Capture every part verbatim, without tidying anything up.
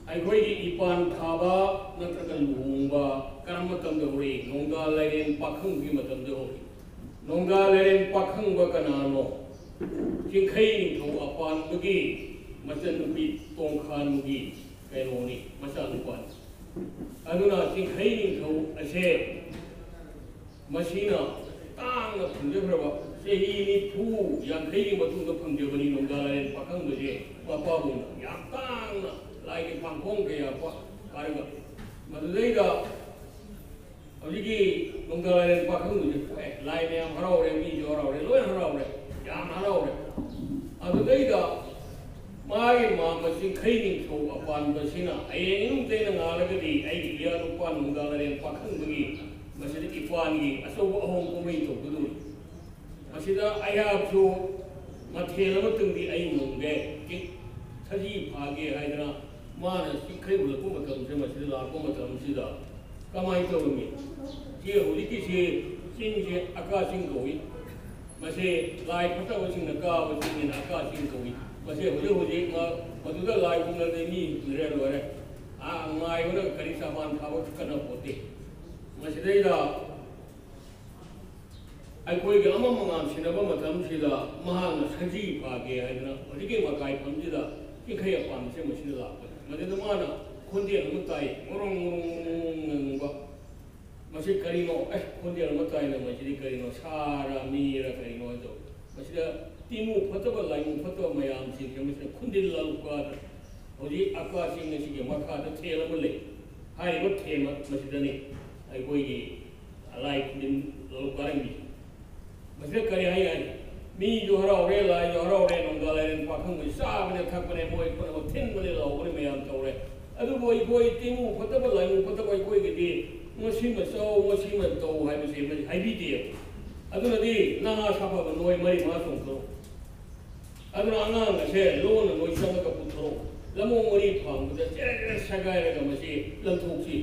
ꯑꯩꯈꯣꯏꯒꯤ ꯏꯄꯥꯟ ꯊꯥꯕ ꯅꯠꯇ꯭ꯔꯒ ꯂꯨꯍꯣꯡꯕ ꯀꯔꯝꯕ ꯃꯇꯝꯗ ꯍꯧꯔꯛꯏ? ꯅꯣꯡꯗꯥ ꯂꯥꯏꯔꯦꯟ ꯄꯥꯈꯪꯕꯒꯤ ꯃꯇꯝꯗ ꯍꯧꯔꯛꯏ꯫ ꯅꯣꯡꯗꯥ ꯂꯥꯏꯔꯦꯟ ꯄꯥꯈꯪꯕ ꯀꯅꯥꯅꯣ? ꯆꯤꯡꯈꯩ ꯅꯤꯡꯊꯧ ꯑꯄꯥꯟꯕꯒꯤ ꯃꯆꯟꯅꯨꯄꯤ ꯇꯣꯡꯈꯥꯟꯕꯒꯤ ꯀꯩꯅꯣꯅꯤ, ꯃꯆꯥꯅꯨꯄꯥꯅꯤ꯫ ꯑꯗꯨꯅ ꯆꯤꯡꯈꯩ ꯅꯤꯡꯊꯧ ꯑꯁꯦ ꯃꯁꯤꯅ ꯇꯥꯡꯅ ꯐꯪꯖꯈ꯭ꯔꯕ, ꯆꯍꯤ ꯅꯤꯐꯨ ꯌꯥꯡꯈꯩꯒꯤ ꯃꯇꯨꯡꯗ ꯐꯪꯖꯕꯅꯤ ꯅꯣꯡꯗꯥ ꯂꯥꯏꯔꯦꯟ ꯄꯥꯈꯪꯕꯁꯦ꯫ ꯃꯄꯥꯕꯨꯡꯅ ꯌꯥꯝ ꯇꯥꯡꯅ ꯂꯥꯏꯒꯤ ꯐꯥꯡꯈꯣꯡ ꯀꯌꯥ ꯄꯥ-, ꯄꯥꯏꯔꯒ, ꯃꯗꯨꯗꯩꯗ ꯍꯧꯖꯤꯛꯀꯤ ꯅꯣꯡꯗꯥ ꯂꯥꯏꯔꯦꯟ ꯄꯥꯈꯪꯕꯁꯦ ꯄꯣꯛꯑꯦ꯫ ꯂꯥꯏ ꯃꯌꯥꯝ ꯍꯔꯥꯎꯔꯦ, ꯃꯤꯁꯨ ꯍꯔꯥꯎꯔꯦ, ꯂꯣꯏ ꯍꯔꯥꯎꯔꯦ, ꯌꯥꯝ ꯍꯔꯥꯎꯔꯦ꯫ ꯑꯗꯨꯗꯩꯗ ꯃꯥꯒꯤ ꯃꯥꯝꯃ ꯆꯤꯡꯈꯩ ꯅꯤꯡꯊꯧ ꯑꯄꯥꯟꯕꯁꯤꯅ ꯍꯌꯦꯡ ꯏꯅꯨꯡꯇꯩꯅ ꯉꯥꯜꯂꯒꯗꯤ ꯑꯩꯒꯤ ꯏꯌꯥ ꯅꯨꯄꯥ ꯅꯣꯡꯗꯥ ꯂꯥꯏꯔꯦꯟ ꯄꯥꯈꯪꯕꯒꯤ ꯃꯁꯤꯗ ꯏꯄꯥꯟꯒꯤ ꯑꯆꯧꯕ ꯑꯍꯣꯡ ꯀꯨꯝꯍꯩ ꯇꯧꯒꯗꯧꯔꯤ꯫ ꯃꯁꯤꯗ ꯑꯩꯍꯥꯛꯁꯨ ꯃꯊꯦꯜ ꯑꯃꯇꯪꯗꯤ ꯑꯩ ꯉꯝꯒꯦ, ꯀꯤ-, ꯁꯖꯤ ꯐꯥꯒꯦ ꯍꯥꯏꯗꯅ ꯃꯥꯅ ꯆꯤꯡꯈꯩ ꯍꯨꯜꯂꯛꯄ ꯃꯇꯝꯁꯦ, ꯃꯁꯤꯗ ꯂꯥꯛꯄ ꯃꯇꯝꯁꯤꯗ ꯀꯃꯥꯏꯅ ꯇꯧꯔꯝꯃꯤ? ꯁꯤ ꯍꯧꯖꯤꯛꯀꯤꯁꯤ ꯆꯤꯡꯁꯦ ꯑꯀꯥ ꯆꯤꯡ ꯀꯧꯏ꯫ ꯃꯁꯤ ꯂꯥꯏ ꯐꯠꯇꯕꯁꯤꯡꯅ ꯀꯥꯕ ꯆꯤꯡꯅꯤꯅ ꯑꯀꯥ ꯆꯤꯡ ꯀꯧꯏ꯫ ꯃꯁꯤ ꯍꯧꯖꯤꯛ ꯍꯧꯖꯤꯛ ꯃ-, ꯃꯗꯨꯗ ꯂꯥꯏ ꯈꯨꯔꯨꯝꯂꯗꯤ ꯃꯤ ꯂꯣꯏꯔꯦ ꯂꯣꯏꯔꯦ꯫ ꯑꯥ, ꯉꯥꯏꯕꯅ ꯀꯔꯤ ꯁꯥꯄꯥꯟ ꯊꯥꯕ ꯀꯥꯟꯅꯄꯣꯠꯇꯦ꯫ ꯃꯁꯤꯗꯩꯗ ꯑꯩꯈꯣꯏꯒꯤ ꯑꯃ ꯃꯉꯥꯝ ꯁꯤꯟꯅꯕ ꯃꯇꯝꯁꯤꯗ ꯃꯍꯥꯛꯅ ꯁꯖꯤ ꯐꯥꯒꯦ ꯍꯥꯏꯗꯅ ꯍꯧꯖꯤꯛꯀꯤ ꯃꯀꯥꯏꯐꯝꯁꯤꯗ ꯆꯤꯡꯈꯩ ꯑꯄꯥꯟꯕꯁꯦ ꯃꯁꯤꯗ ꯂꯥꯛꯄꯅꯤ꯫ ꯃꯗꯨꯗ ꯃꯥꯅ ꯈꯣꯟꯖꯦꯜ ꯑꯃ ꯇꯥꯏ, ꯉꯣꯔꯣꯡ ꯉꯣꯔꯣꯡ ꯉꯣꯔꯣꯡ ꯉꯪꯕ꯫ ꯃꯁꯤ ꯀꯔꯤꯅꯣ? ꯑꯦ, ꯈꯣꯟꯖꯦꯜ ꯑꯃ ꯇꯥꯏꯅ, ꯃꯁꯤꯗꯤ ꯀꯔꯤꯅꯣ? ꯁꯥꯔ ꯃꯤꯔ ꯀꯔꯤꯅꯣ ꯍꯥꯏꯅ ꯇꯧ꯫ ꯃꯁꯤꯗ ꯇꯤꯃꯨ ꯐꯠꯇꯕ, ꯂꯥꯏꯃꯨ ꯐꯠꯇꯕ ꯃꯌꯥꯝꯁꯤꯡꯁꯦ ꯃꯁꯤꯗ ꯈꯨꯟꯗꯤꯜ ꯂꯥꯂꯨꯀꯥꯗ ꯍꯧꯖꯤꯛ ꯑꯀꯥ ꯆꯤꯡ ꯑꯁꯤꯒꯤ ꯃꯈꯥꯗ ꯊꯦꯜ ꯑꯃ ꯂꯩ꯫ ꯍꯥꯏꯔꯤꯕ ꯊꯦꯜ ꯃꯁꯤꯗꯅꯤ ꯑꯩꯈꯣꯏꯒꯤ ꯂꯥꯏ ꯈꯨꯟꯗꯤꯜ ꯂꯥꯂꯨꯀꯥꯔꯝꯃꯤ꯫ ꯃꯁꯤꯗ ꯀꯔꯤ ꯍꯥꯏ ꯍꯥꯏ? ꯃꯤꯁꯨ ꯍꯔꯥꯎꯔꯦ, ꯂꯥꯏꯁꯨ ꯍꯔꯥꯎꯔꯦ, ꯅꯣꯡꯗꯥ ꯂꯥꯏꯔꯦꯟ ꯄꯥꯈꯪꯕꯁꯤ ꯆꯥꯕꯅꯦ, ꯊꯛꯄꯅꯦ, ꯃꯣꯏ ꯄꯨꯝꯅꯃꯛ ꯊꯤꯟꯕꯅꯦ, ꯂꯥꯎꯕꯅꯦ, ꯃꯌꯥꯝ ꯇꯧꯔꯦ꯫ ꯑꯗꯨꯕꯨ ꯑꯩꯈꯣꯏ ꯇꯤꯃꯨ ꯐꯠꯇꯕ, ꯂꯥꯏꯃꯨ ꯐꯠꯇꯕ ꯑꯩꯈꯣꯏꯒꯤꯗꯤ ꯃꯁꯤꯃ ꯆꯥꯎ, ꯃꯁꯤꯃ ꯇꯧ ꯍꯥꯏꯕꯁꯦ ꯃꯁꯤ ꯍꯥꯏꯕꯤꯗꯦꯕ꯫ ꯑꯗꯨꯅꯗꯤ ꯅꯍꯥ ꯁꯥꯐꯕ ꯅꯣꯏ ꯃꯔꯤ ꯃꯉꯥ ꯆꯣꯡꯊꯣꯔꯛꯎ꯫ ꯑꯗꯨꯅ ꯑꯉꯥꯡ ꯑꯁꯦ ꯂꯣꯟꯅ ꯅꯣꯏ ꯆꯪꯉꯒ ꯄꯨꯊꯣꯔꯛꯎ꯫ ꯂꯝꯂꯣꯡ ꯃꯔꯤ ꯐꯥꯡꯕꯗ ꯆꯦꯔꯦ ꯆꯦꯔꯦ ꯁꯦꯒꯥꯏꯔꯒ ꯃꯁꯤ ꯂꯪꯊꯣꯛꯁꯤ꯫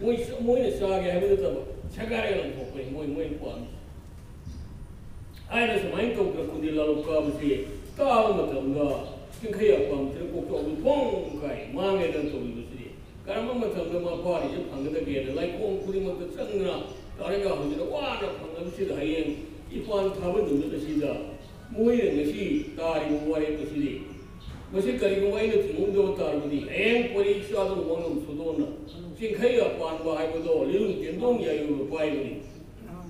ꯃꯣꯏ, ꯃꯣꯏꯅ ꯆꯥꯒꯦ ꯍꯥꯏꯕ ꯅꯠꯇꯕ, ꯁꯦꯒꯥꯏꯔꯒ ꯂꯪꯊꯣꯛꯄꯅꯤ ꯃꯣꯏ, ꯃꯣꯏꯅ ꯄꯥꯝꯃꯤ꯫ ꯍꯥꯏꯅ ꯁꯨꯃꯥꯏꯅ ꯇꯧꯗꯅ ꯈꯨꯟꯗꯤ ꯂꯥꯂꯨꯛ ꯀꯥꯕꯁꯤ ꯇꯥꯕ ꯃꯇꯝꯗ ꯆꯤꯡꯈꯩ ꯑꯄꯥꯝꯕꯁꯤꯅ ꯀꯣꯛꯆꯥꯎꯕꯤ ꯐꯣꯡ ꯀꯥꯏ ꯃꯥꯡꯉꯦꯗꯅ ꯀꯔꯝꯕ ꯃꯇꯝꯗ ꯃꯄꯥꯔꯤꯁꯦ ꯐꯪꯒꯗꯒꯦꯅ ꯂꯥꯏꯈꯣꯡ ꯈꯨꯗꯤꯡꯃꯛꯇ ꯆꯪꯗꯨꯅ ꯇꯥꯔꯒ ꯍꯧꯖꯤꯛ ꯋꯥꯅ ꯐꯪꯂꯕꯁꯤꯗ ꯍꯌꯦꯡ ꯏꯄꯥꯟ ꯊꯥꯕ ꯅꯨꯃꯤꯠ ꯑꯁꯤꯗ ꯃꯣꯏꯅ ꯉꯁꯤ ꯇꯥꯔꯤꯕ ꯋꯥꯔꯦꯞ ꯑꯁꯤꯗꯤ, ꯃꯁꯤ ꯀꯔꯤꯒꯨꯝꯕ ꯑꯩꯅ ꯊꯤꯡꯍꯧꯗꯕ ꯇꯥꯔꯕꯗꯤ ꯍꯌꯦꯡ ꯄꯔꯤꯈ꯭ꯌꯥꯗ ꯃꯉꯝ ꯁꯨꯗꯣꯟꯅ ꯆꯤꯡꯈꯩ ꯑꯄꯥꯟꯕ ꯍꯥꯏꯕꯗꯣ ꯂꯤꯔꯨꯡ ꯇꯦꯟꯗꯣꯡ ꯌꯥꯏꯔꯨꯕ ꯄꯥꯏꯕꯅꯤ,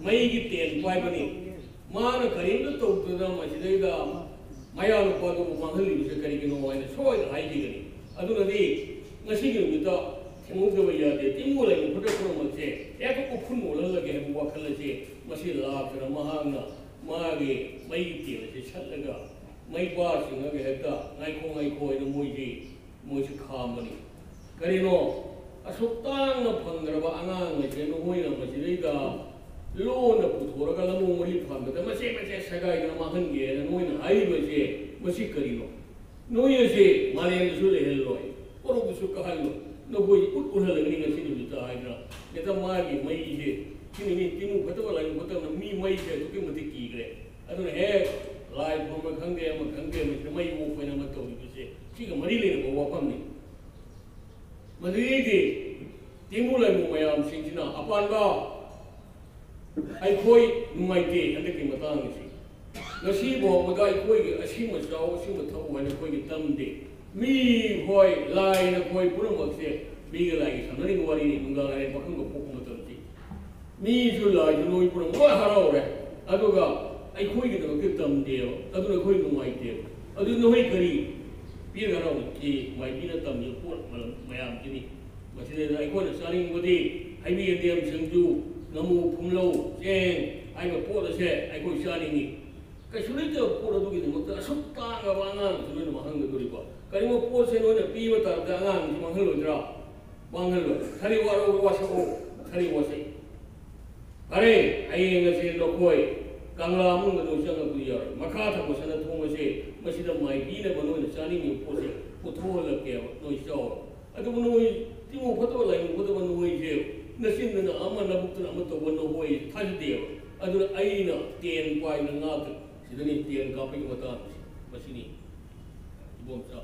ꯃꯩꯒꯤ ꯇꯦꯟ ꯄꯥꯏꯕꯅꯤ꯫ ꯃꯥꯅ ꯀꯔꯤꯝꯇ ꯇꯧꯗꯅ ꯃꯁꯤꯗꯩꯗ ꯃꯌꯥꯅꯨꯄꯥꯗꯨꯕꯨ ꯃꯥꯡꯍꯜꯂꯤꯕꯁꯦ ꯀꯔꯤꯒꯤꯅꯣ ꯍꯥꯏꯅ ꯁꯣꯏꯗꯅ ꯍꯥꯏꯈꯤꯒꯅꯤ꯫ ꯑꯗꯨꯅꯗꯤ ꯉꯁꯤꯒꯤ ꯅꯨꯃꯤꯠꯇ ꯊꯤꯡꯍꯧꯗꯕ ꯌꯥꯗꯦ꯫ ꯇꯤꯡꯒꯣ ꯂꯩꯕ ꯈꯨꯗꯛ ꯄꯨꯝꯅꯃꯛꯁꯦ ꯍꯦꯛꯇ ꯎꯐꯨꯟ ꯑꯣꯜꯍꯜꯂꯒꯦ ꯍꯥꯏꯕ ꯋꯥꯈꯜ ꯑꯁꯦ ꯃꯁꯤ ꯂꯥꯛꯇꯅ ꯃꯍꯥꯛꯅ ꯃꯥꯒꯤ ꯃꯩꯒꯤ ꯇꯦꯜ ꯑꯁꯦ ꯁꯠꯂꯒ ꯃꯩ ꯄꯥ ꯆꯤꯡꯉꯒ ꯍꯦꯛꯇ ꯉꯥꯏꯈꯣ ꯉꯥꯏꯈꯣ ꯍꯥꯏꯅ ꯃꯣꯏꯁꯤ ꯃꯣꯏꯁꯤ ꯈꯥꯝꯕꯅꯤ꯫ ꯀꯔꯤꯅꯣ? ꯑꯁꯨꯛ ꯇꯥꯡꯅ ꯐꯪꯈ꯭ꯔꯕ ꯑꯉꯥꯡ ꯑꯁꯦ ꯅꯈꯣꯏꯅ ꯃꯁꯤꯗꯩꯗ ꯂꯣꯟꯅ ꯄꯨꯊꯣꯔꯒ ꯂꯃꯣꯡ ꯃꯔꯤ ꯐꯥꯟꯕꯗ ꯃꯆꯦꯠ ꯃꯆꯦꯠ ꯁꯦꯒꯥꯏꯗꯅ ꯃꯥꯡꯍꯟꯒꯦ ꯍꯥꯏꯅ ꯅꯣꯏꯅ ꯍꯥꯏꯔꯤꯕꯁꯦ ꯃꯁꯤ ꯀꯔꯤꯅꯣ? ꯅꯣꯏ ꯑꯁꯦ ꯃꯥꯂꯦꯝꯗꯁꯨ ꯂꯩꯍꯜꯂꯣꯏ, ꯀꯣꯔꯧꯗꯁꯨ ꯀꯥꯍꯜꯂꯣꯏ꯫ ꯅꯈꯣꯏ ꯎꯠ ꯎꯠꯍꯜꯂꯒꯅꯤ ꯉꯁꯤ ꯅꯨꯃꯤꯠꯇ ꯍꯥꯏꯗꯅ ꯍꯦꯛꯇ ꯃꯥꯒꯤ ꯃꯩꯁꯦ ꯁꯤꯅꯤ꯫ ꯃꯤ ꯇꯤꯃꯨ ꯐꯠꯇꯕ ꯂꯥꯏꯃꯨ ꯐꯠꯇꯕꯅ ꯃꯤ ꯃꯩꯁꯦ ꯑꯗꯨꯛꯀꯤ ꯃꯇꯤꯛ ꯀꯤꯈ꯭ꯔꯦ꯫ ꯑꯗꯨꯅ ꯍꯦꯛ ꯂꯥꯏ ꯈꯨꯔꯨꯝꯕ ꯈꯪꯗꯦ, ꯑꯃ ꯈꯪꯗꯦ, ꯃꯁꯤꯗ ꯃꯩ ꯑꯣꯛꯄ ꯍꯥꯏꯅ ꯑꯃ ꯇꯧꯔꯤꯕꯁꯦ ꯁꯤꯒ ꯃꯔꯤ ꯂꯩꯅꯕ ꯋꯥꯐꯝꯅꯤ꯫ ꯃꯗꯨꯗꯩꯗꯤ ꯇꯤꯃꯨ ꯂꯥꯏꯃꯨ ꯃꯌꯥꯝꯁꯤꯡꯁꯤꯅ ꯑꯄꯥꯟꯕ ꯑꯩꯈꯣꯏ ꯅꯨꯡꯉꯥꯏꯇꯦ ꯍꯟꯗꯛꯀꯤ ꯃꯇꯥꯡ ꯑꯁꯤ꯫ ꯉꯁꯤ ꯐꯥꯎꯕꯗ ꯑꯩꯈꯣꯏꯒꯤ ꯑꯁꯤꯃ ꯆꯥꯎ, ꯑꯁꯤꯃ ꯊꯛꯎ ꯍꯥꯏꯅ ꯑꯩꯈꯣꯏꯒꯤ ꯇꯝꯗꯦ꯫ ꯃꯤ ꯍꯣꯏ, ꯂꯥꯏꯅ ꯑꯩꯈꯣꯏ ꯄꯨꯝꯅꯃꯛꯁꯦ ꯃꯤꯒ ꯂꯥꯏꯒ ꯁꯥꯟꯅꯔꯤꯕ ꯋꯥꯔꯤꯅꯤ꯫ ꯅꯨꯡꯗꯥꯡ ꯂꯥꯏꯔꯦꯟ ꯄꯥꯈꯪꯕ ꯄꯣꯛꯄ ꯃꯇꯝꯁꯤ ꯃꯤꯁꯨ ꯂꯥꯏꯁꯨ ꯅꯣꯏ ꯄꯨꯝꯅꯃꯛ ꯂꯣꯏ ꯍꯔꯥꯎꯔꯦ꯫ ꯑꯗꯨꯒ ꯑꯩꯈꯣꯏꯒꯤꯗꯃꯛꯇ ꯇꯝꯗꯦꯕ꯫ ꯑꯗꯨꯅ ꯑꯩꯈꯣꯏ ꯅꯨꯡꯉꯥꯏꯇꯦꯕ꯫ ꯑꯗꯨ ꯅꯈꯣꯏ ꯀꯔꯤ ꯄꯤꯔꯒ ꯍꯔꯥꯎꯕꯒꯤ ꯃꯥꯏꯕꯤꯅ ꯇꯝꯃꯤꯕ ꯄꯣꯠ ꯃꯌꯥꯝꯁꯤꯅꯤ? ꯃꯁꯤꯗꯩꯗ ꯑꯩꯈꯣꯏꯅ ꯆꯥꯅꯤꯡꯕꯗꯤ ꯍꯩꯕꯤ, ꯌꯦꯟꯗꯦꯝ, ꯁꯤꯡꯖꯨ, ꯉꯥꯃꯨ, ꯐꯨꯝꯂꯧ, ꯆꯦꯡ ꯍꯥꯏꯕ ꯄꯣꯠ ꯑꯁꯦ ꯑꯩꯈꯣꯏ ꯆꯥꯅꯤꯡꯉꯤ꯫ ꯀꯩꯁꯨ ꯂꯩꯇꯕ ꯄꯣꯠ ꯑꯗꯨꯒꯤꯗꯃꯛꯇ ꯑꯁꯨꯛ ꯇꯥꯡꯂꯕ ꯑꯉꯥꯡꯁꯤ ꯅꯣꯏꯅ ꯃꯥꯡꯍꯟꯒꯗꯧꯔꯤꯕ? ꯀꯔꯤꯒꯨꯝꯕ ꯄꯣꯠꯁꯦ ꯅꯣꯏꯅ ꯄꯤꯕ ꯇꯥꯔꯕꯗꯤ ꯑꯉꯥꯡꯁꯤ ꯃꯥꯡꯍꯜꯂꯣꯏꯗ꯭ꯔꯥ? ꯃꯥꯡꯍꯜꯂꯣꯏ꯫ ꯈꯔꯤ ꯋꯥꯔꯧ ꯋꯥꯁꯛꯑꯣ, ꯈꯔꯤ ꯋꯥꯁꯛꯏ꯫ ꯐꯔꯦ, ꯍꯌꯦꯡ ꯑꯁꯤ ꯅꯈꯣꯏ ꯀꯪꯂꯥ ꯃꯅꯨꯡꯗ ꯅꯣꯏ ꯆꯪꯉꯛꯄꯗꯤ ꯌꯥꯔꯣꯏ꯫ ꯃꯈꯥ ꯊꯪꯕ ꯁꯅꯥ ꯊꯣꯡ ꯑꯁꯦ ꯃꯁꯤꯗ ꯃꯥꯏꯕꯤꯅꯕ ꯅꯣꯏꯅ ꯆꯥꯅꯤꯡꯉꯤꯕ ꯄꯣꯠꯁꯦ ꯄꯨꯊꯣꯛꯍꯜꯂꯛꯀꯦꯕ, ꯅꯣꯏ ꯆꯥꯎ꯫ ꯑꯗꯨꯕꯨ ꯅꯣꯏ ꯇꯤꯃꯨ ꯐꯠꯇꯕ ꯂꯥꯏꯃꯨ ꯐꯠꯇꯕ ꯅꯣꯏꯁꯦ ꯅꯆꯤꯟꯗꯅ ꯑꯃ ꯅꯕꯨꯛꯇꯅ ꯑꯃ ꯇꯧꯕ ꯅꯈꯣꯏ ꯊꯥꯖꯗꯦꯕ꯫ ꯑꯗꯨꯅ ꯑꯩꯅ ꯇꯦꯟ ꯄꯥꯏꯅ ꯉꯥꯛꯇ ꯁꯤꯗꯅꯤ ꯇꯦꯟ ꯀꯥꯞꯄꯒꯤ ꯃꯇꯥꯡꯁꯦ ꯃꯁꯤꯅꯤ꯫ ꯏꯕꯣꯝꯆꯥ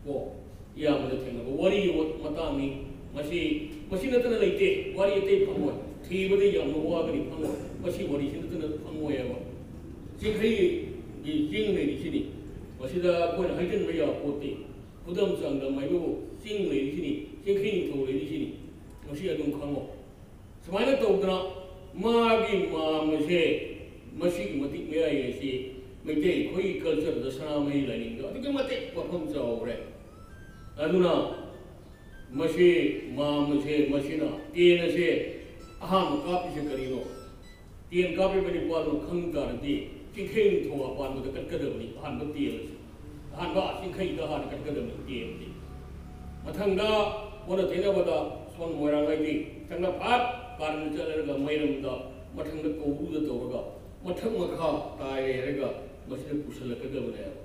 ꯀꯣ ꯏꯌꯥꯝꯕꯗ ꯊꯦꯡꯅꯕ ꯋꯥꯔꯤꯒꯤ ꯃꯇꯥꯡꯅꯤ꯫ ꯃꯁꯤ, ꯃꯁꯤ ꯅꯠꯇꯅ ꯂꯩꯇꯦ꯫ ꯋꯥꯔꯤ ꯑꯇꯩ ꯐꯪꯉꯣꯏ꯫ ꯊꯤꯕꯗ ꯌꯥꯝꯅ ꯋꯥꯒꯅꯤ, ꯐꯪꯉꯣꯏ꯫ ꯃꯁꯤ ꯋꯥꯔꯤꯁꯤ ꯅꯠꯇꯅ ꯐꯪꯉꯣꯏ ꯍꯥꯏꯕ꯫ ꯆꯤꯡꯈꯩꯒꯤ ꯆꯤꯡ ꯂꯩꯔꯤꯁꯤꯅꯤ꯫ ꯃꯁꯤꯗ ꯑꯩꯈꯣꯏꯅ ꯍꯥꯏꯖꯤꯟꯕ ꯌꯥꯕ ꯄꯣꯠꯇꯦ꯫ ꯈꯨꯗꯝ ꯆꯥꯡꯗꯝ ꯍꯥꯏꯕꯕꯨ ꯆꯤꯡ ꯂꯩꯔꯤꯁꯤꯅꯤ, ꯆꯤꯡꯈꯩ ꯅꯤꯡꯊꯧ ꯂꯩꯔꯤꯁꯤꯅꯤ꯫ ꯃꯁꯤ ꯑꯗꯨꯝ ꯈꯪꯉꯣ꯫ ꯁꯨꯃꯥꯏꯅ ꯇꯧꯗꯅ ꯃꯥꯒꯤ ꯃꯥꯝꯃꯁꯦ ꯃꯁꯤꯒꯤ ꯃꯇꯤꯛ ꯃꯌꯥꯏ ꯑꯁꯤ ꯃꯩꯇꯩ ꯑꯩꯈꯣꯏꯒꯤ ꯀꯜꯆꯔꯗ ꯁꯅꯥꯃꯍꯤ ꯂꯥꯏꯅꯤꯡꯗ ꯑꯗꯨꯛꯀꯤ ꯃꯇꯤꯛ ꯃꯐꯝ ꯆꯥꯎꯔꯦ꯫ ꯑꯗꯨꯅ ꯃꯁꯤ ꯃꯥꯝꯃꯁꯦ, ꯃꯁꯤꯅ ꯇꯦꯟ ꯑꯁꯦ ꯑꯍꯥꯟꯕ ꯀꯥꯞꯄꯤꯁꯦ ꯀꯔꯤꯅꯣ? ꯇꯦꯟ ꯀꯥꯞꯄꯤꯕ ꯅꯤꯄꯥꯜꯗꯣ ꯈꯪ ꯇꯥꯔꯗꯤ ꯆꯤꯡꯈꯩ ꯅꯤꯡꯊꯧ ꯑꯄꯥꯟꯕꯗ ꯀꯠꯀꯗꯕꯅꯤ ꯑꯍꯥꯟꯕ ꯇꯦꯟ ꯑꯁꯤ꯫ ꯑꯍꯥꯟꯕ ꯆꯤꯡꯈꯩꯗ ꯍꯥꯟꯅ ꯀꯠꯀꯗꯕꯅꯤ ꯇꯦꯟꯗꯤ꯫ ꯃꯊꯪꯗ ꯑꯣꯟꯅ ꯇꯩꯅꯕꯗ ꯁꯣꯝ ꯃꯣꯏꯔꯥꯡ ꯍꯥꯏꯗꯤ ꯆꯪꯅ ꯐꯠ ꯀꯥꯔꯟ ꯆꯠꯂꯒ ꯃꯩꯔꯝꯗ ꯃꯊꯪꯗ ꯀꯧꯕ꯭ꯔꯨꯗ ꯇꯧꯔꯒ ꯃꯊꯛ ꯃꯈꯥ ꯇꯥꯏꯔꯦ ꯍꯥꯏꯔꯒ ꯃꯁꯤꯗ ꯄꯨꯁꯜꯂꯛꯀꯗꯕꯅꯦꯕ꯫